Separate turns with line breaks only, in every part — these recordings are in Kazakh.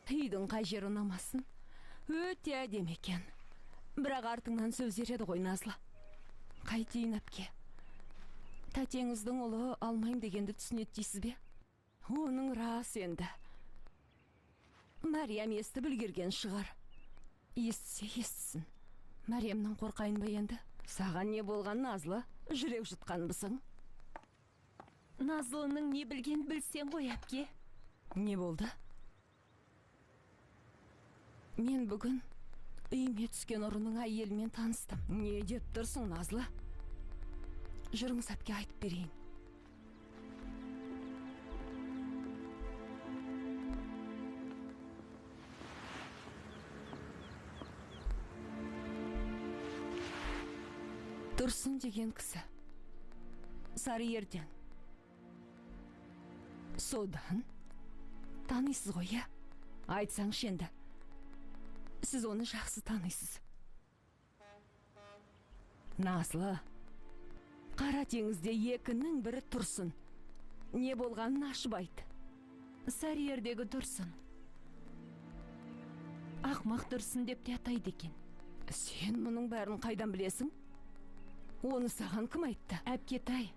Үйдің қай жері ұнамасын? Өте әдемі екен. Бірақ артыңнан сөз ереді ғой, Назлы. Қайтейін, әпке? Тәтеңіздің ұлы алмайым дегенді түсінеді дейсіз бе? Оның рас енді. Мәриям естіп үлгерген шығар. Естісе естісін. Мәриямнан қорқайын ба енді? Саған не болған, Назлы? Жүрек жұтқанбысың?
Назлының не білген білсең ғой, әпке.
Не болды? Мен бүгін үйіме түскен ұрының әйелімен таныстым. Не деп тұрсың, Назлы? Жүріңіз, әпке, айтып берейін. Тұрсын деген кісі. Сарыерден. Содан танисыз ғой, иә? Айтсаңшы енді. Сіз оны жақсы танисыз. Назлы, Қара теңізде екінің бірі Тұрсын. Не болғанын ашып айт.
Сарыердегі Тұрсын. Ақмақ Тұрсын деп те атайды екен.
Сен мұның бәрін қайдан білесің? Оны саған кім айтты?
Әпкетай,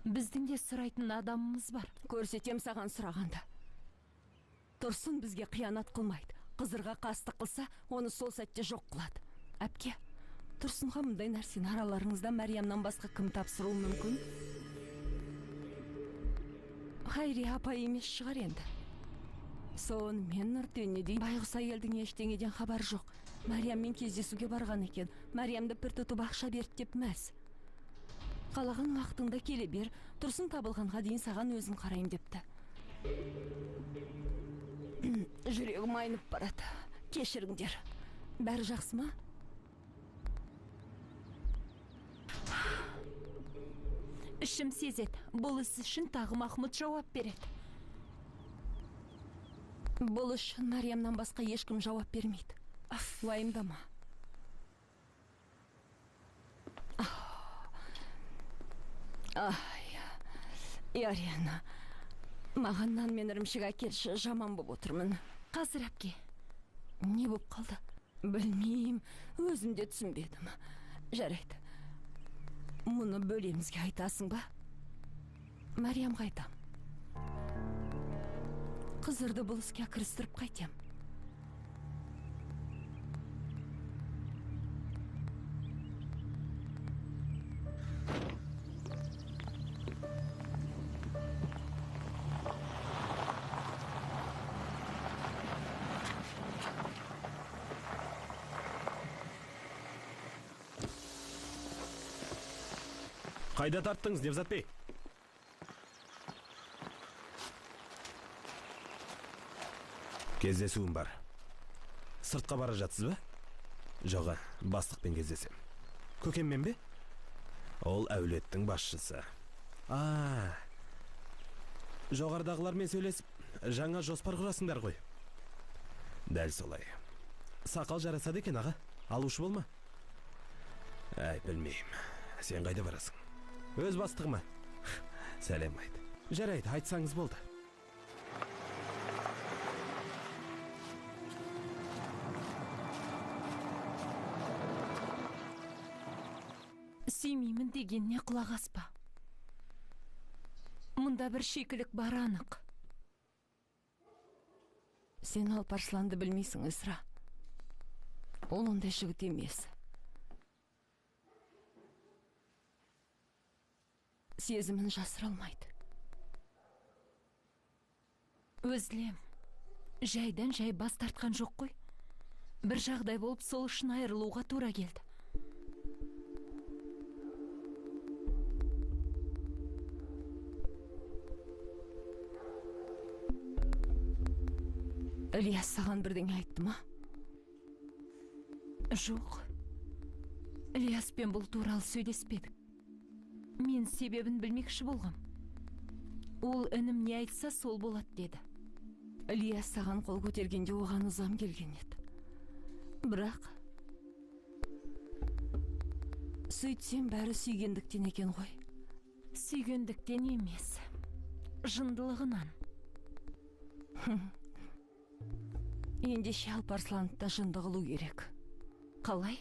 біздің де сұрайтын адамымыз бар.
Көрсетем саған сұрағанда. Тұрсын бізге қиянат қылмайды. Қызырға қастық қылса, оны сол сәтте жоқ қылады. Әпке, Тұрсынға мұндай нәрсені араларыңызда Мәриямнан басқа кім тапсыруы мүмкін? Хайрия апай емес шығар енді. Сонымен Нұртенне дейін байғұс әйелдің ештеңеден хабары жоқ. Мәрияммен кездесуге барған екен. Мәриямды пір тұтып ақша берді деп мәз. Қалаған уақытыңда келе бер, Тұрсын табылғанға дейін саған өзім қарайым депті. Жүрегім айнып барады. Кешіріңдер. Бәрі жақсы ма?
Ішім сезеді. Бұл іс үшін тағы Махмұт жауап береді.
Бұл үшін Мәриямнан басқа ешкім жауап бермейді. Уайымдама. Ай, Ярена, маған нан мен ірімшік әкелші, жаман боп отырмын.
Қазір, әпке.
Не боп қалды? Білмеймін, өзім де түсінбедім. Жарайды. Мұны бөлемізге айтасың ба? Мәриямға айтам. Қызырды бұл іске кірістіріп қайтем.
Қайда тарттыңыз, Невзат бей? Кездесуім бар. Сыртқа бара жатсыз ба? Жоға, бастықпен кездесем. Көкеммен бе? Ол әулеттің басшысы. Жоғарыдағылармен сөйлесіп, жаңа жоспар құрасыңдар ғой. Дәл солай. Сақал жарасады екен, аға. Алушы болма? Әй, білмеймін. Сен қайда барасың? Өз бастығыма. Сәлем айт. Жарайды, айтсаңыз болды.
Сүймеймін дегеніне құлақ аспа. Мұнда бір шикілік бар анық.
Сен Алпарсланды білмейсің, Исра. Ол ондай жігіт емес. Сезімін жасыра алмайды.
Өзлем, жайдан жай бас тартқан жоқ қой. Бір жағдай болып, сол үшін айырылуға тура келді.
Ілияс саған бірдеңе айтты ма?
Жоқ. Ілияспен бұл туралы сөйлеспедік. Мен себебін білмекші болғам. Ол інім не айтса сол болады деді.
Ілияс саған қол көтергенде оған ызам келген еді. Бірақ сөйтсем бәрі сүйгендіктен екен ғой.
Сүйгендіктен емес, жындылығынан.
Ендеше Алпарсланды да жынды қылу керек. Қалай?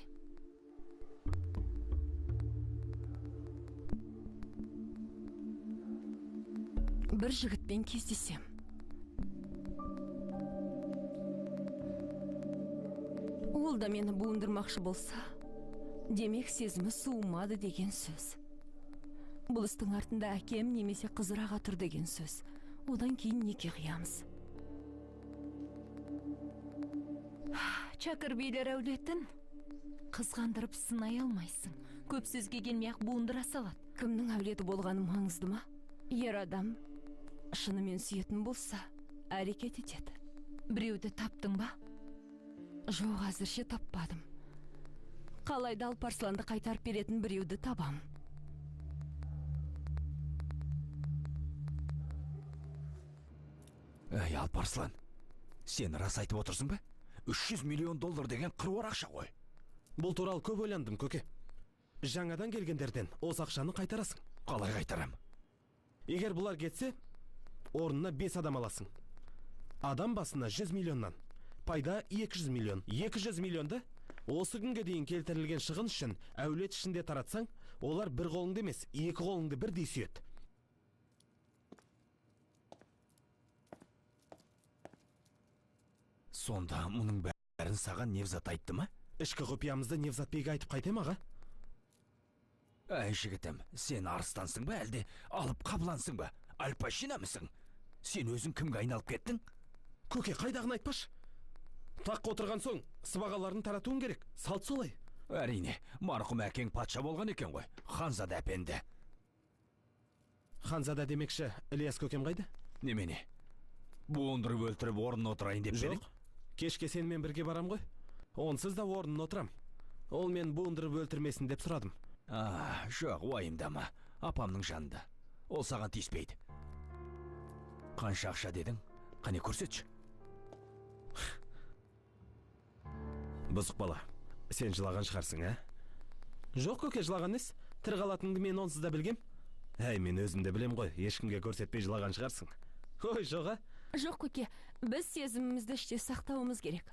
Бір жігітпен кездесем. Ол да мені буындырмақшы болса, демек сезімі суымады деген сөз. Бұл істің артында әкем немесе Қызыр аға тұр деген сөз. Одан кейін неке қиямыз.
Чакыр билер әулетін қызғандырып сынай алмайсың. Көп сөзге келмей-ақ буындыра салады.
Кімнің әулеті болғаны маңызды ма? Ер адам шынымен сүйетін болса, әрекет етеді.
Біреуді таптың ба?
Жоқ, әзірше таппадым. Қалайда Алпарсланды қайтарып беретін біреуді табам.
Әй, Алпарслан, сен рас айтып отырсың ба? 300 миллион доллар деген қыруар ақша ғой.
Бұл туралы көп ойландым, көке. Жаңадан келгендерден осы ақшаны қайтарасың.
Қалай қайтарам?
Егер бұлар кетсе, орнына 5 адам аласың. Адам басына 100 миллионнан. Пайда 200 миллион. 200 миллионды осы күнге дейін келтірілген шығын үшін әулет ішінде таратсаң, олар бір қолыңды емес, екі қолыңды бірдей сүйеді.
Сонда мұның бәрін саған Невзат айтты ма?
Ішкі құпиямызды Невзат бейге айтып қайтем, аға?
Әй, жігітім, сен арыстансың ба, әлде алып қаблансың ба? Аль Пачиномысың? Сен өзің кімге айналып кеттің?
Көке, қайдағын айтпашы. Таққа отырған соң сыбағаларын таратуың керек. Салт солай.
Әрине, марқұм әкең патша болған екен ғой. Ханзада әпенді.
Ханзада демекші, Ілияс көкем қайда?
Немене? Буындырып өлтіріп орнына отырайын деп пе едің?
Жоқ. Кешке сенімен бірге барам ғой. Онсыз да орнына отырам. Ол мен буындырып өлтірмесін деп сұрадым.
А, жоқ, уайымдама. Апамның жанында. Ол саған тиіспейді. Қанша ақша дедің? Қане көрсетші.
Бұзық бала, сен жылаған шығарсың, ә? Жоқ, көке, жылаған емес. Тірі қалатыныңды мен онсыз да білгем. Әй, мен өзім де білем ғой, ешкімге көрсетпей жылаған шығарсың. Ой, жоқ, а?
Жоқ, көке, біз сезімімізді іште сақтауымыз керек.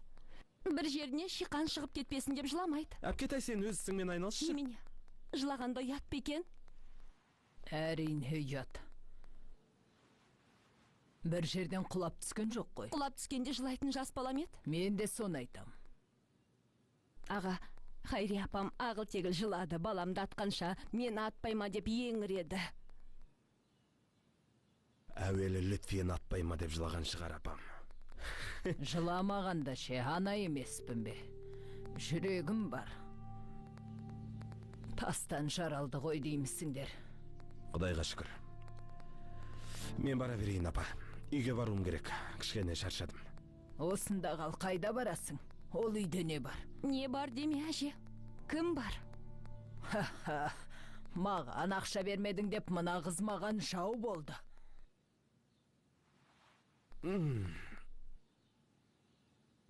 Бір жеріне шиқан шығып кетпесін деп жыламайды.
Әпкетай, сен өз ісіңмен айналысшы.
Немене? Жылағанда ұят па екен?
Әрине ұят. Бір жерден құлап түскен жоқ қой.
Құлап түскенде жылайтын жас балам еді?
Мен де соны айтам.
Аға, Хайри апам ағыл-тегіл жылады, баламды атқанша мен атпай ма деп еңіреді.
Әуелі Лүтфиені атпай ма деп жылаған шығар апам.
Жыламағанда ше, ана емеспін бе? Жүрегім бар. Тастан жаралды ғой деймісіңдер.
Құдайға шүкір. Мен бара берейін, апа. Үйге баруым керек. Кішкене шаршадым.
Осында қал, қайда барасың? Ол үйде не бар?
Не бар деме, әже? Кім бар?
Ха-ха, маған ақша бермедің деп мына қыз маған жау болды.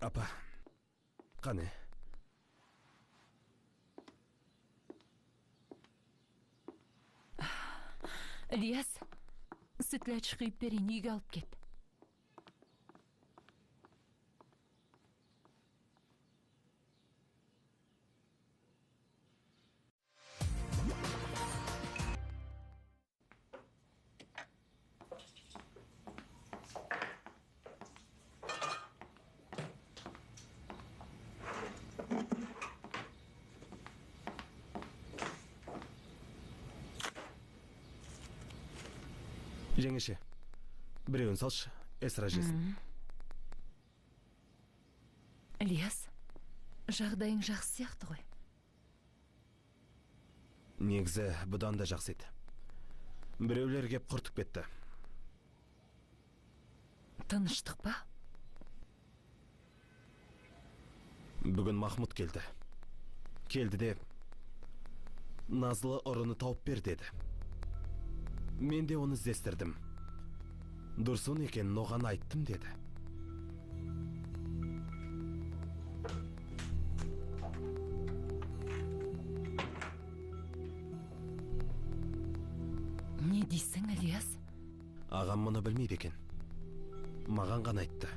Апа, қане?
Ілияс, сүтләч құйып берейін, үйге алып кет.
Жеңеше, біреуін салшы, Эсра жесін.
Ілияс, жағдайың жақсы сияқты ғой.
Негізі бұдан да жақсы еді. Біреулер кеп құртып кетті.
Тыныштық па?
Бүгін Махмұт келді. Келді де Назлы ұрыны тауып бер деді. Мен де оны іздестірдім. Дұрсын екенін оған айттым деді.
Не дейсің, Ілияс?
Ағам мұны білмейді екен. Маған ғана айтты.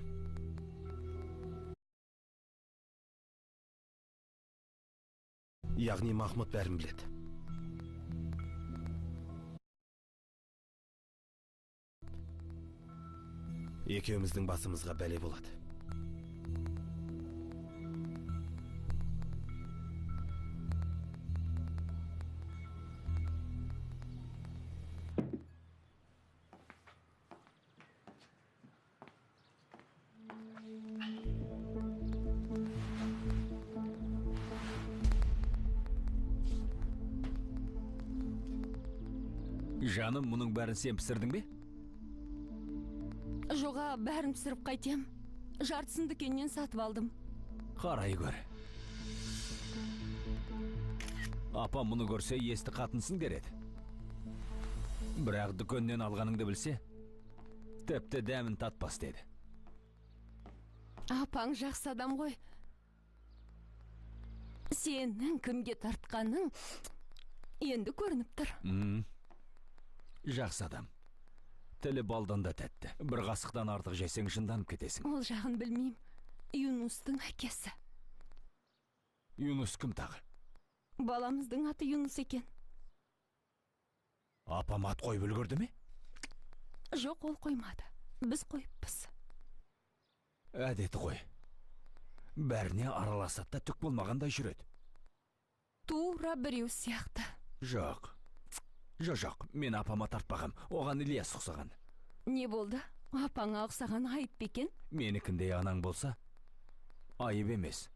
Яғни Махмұт бәрін біледі. Екеуміздің басымызға бәле болады.
Жаным, мұның бәрін сен пісірдің бе?
Жоға, бәрін пісіріп қайтем. Жартысын дүкеннен сатып алдым.
Қарай көр. Апам мұны көрсе, есті қатынсың дер еді. Бірақ дүкеннен алғаныңды білсе, тіпті дәмін татпас деді.
Апаң жақсы адам ғой. Сенің кімге тартқаның енді көрініп тұр.
Жақсы адам. Тілі балдан да тәтті. Бір қасықтан артық жесең жынданып кетесің.
Ол жағын білмеймін. Юнустың әкесі.
Юнус кім тағы?
Баламыздың аты Юнус екен.
Апам ат қойып үлгерді ме?
Жоқ, ол қоймады. Біз қойыппыз.
Әдеті ғой. Бәріне араласады да түк болмағандай жүреді.
Тура біреу сияқты.
Жоқ. Жоқ, мен апама тартпағам. Оған Ильяс ұқсаған.
Не болды? Апаңа ұқсаған айып па екен?
Менікіндей анаң болса, айып емес.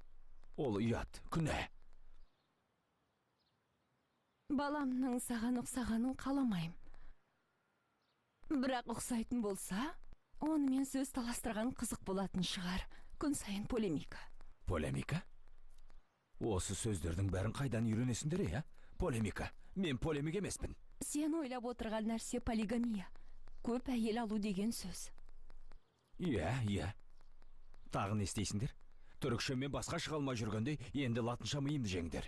Ол ұят, күнә.
Баламның саған ұқсағанын қаламаймын. Бірақ ұқсайтын болса, онымен сөз таластырған қызық болатын шығар. Күн сайын полемика.
Полемика? Осы сөздердің бәрін қайдан үйренесіңдер, е? Полемика. Мен полемик емеспін.
Сен ойлап отырған нәрсе полигамия. Көп әйел алу деген сөз.
Иә, иә. Тағы не істейсіңдер? Түрікшемен басқа шыға алмай жүргендей, енді латынша миымды жеңдер.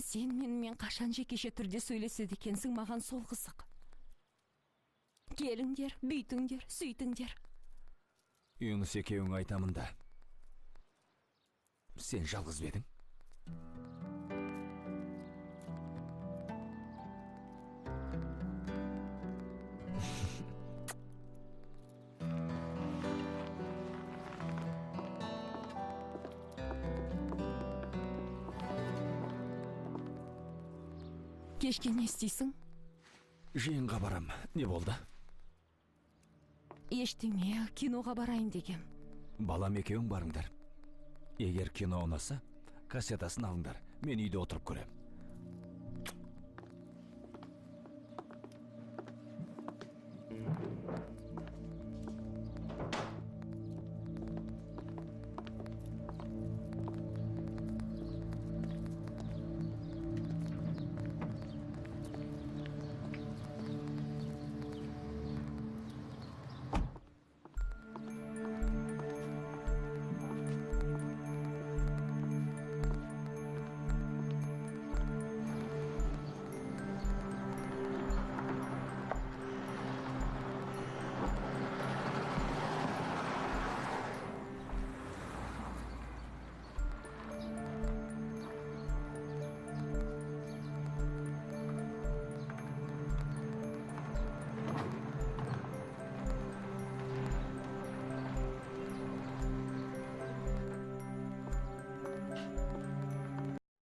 Сен менімен қашан жекеше түрде сөйлеседі екенсің, маған сол қызық. Келіңдер, бүйтіңдер, сөйтіңдер.
Юнус екеуің айтамын да. Сен жалғыз ба едің?
Кешке не істейсің?
Жиынға барам. Не болды?
Ештеңе, киноға барайын дегем.
Балам екеуің барыңдар. Егер кино ұнаса, кассетасын алыңдар. Мен үйде отырып көрем.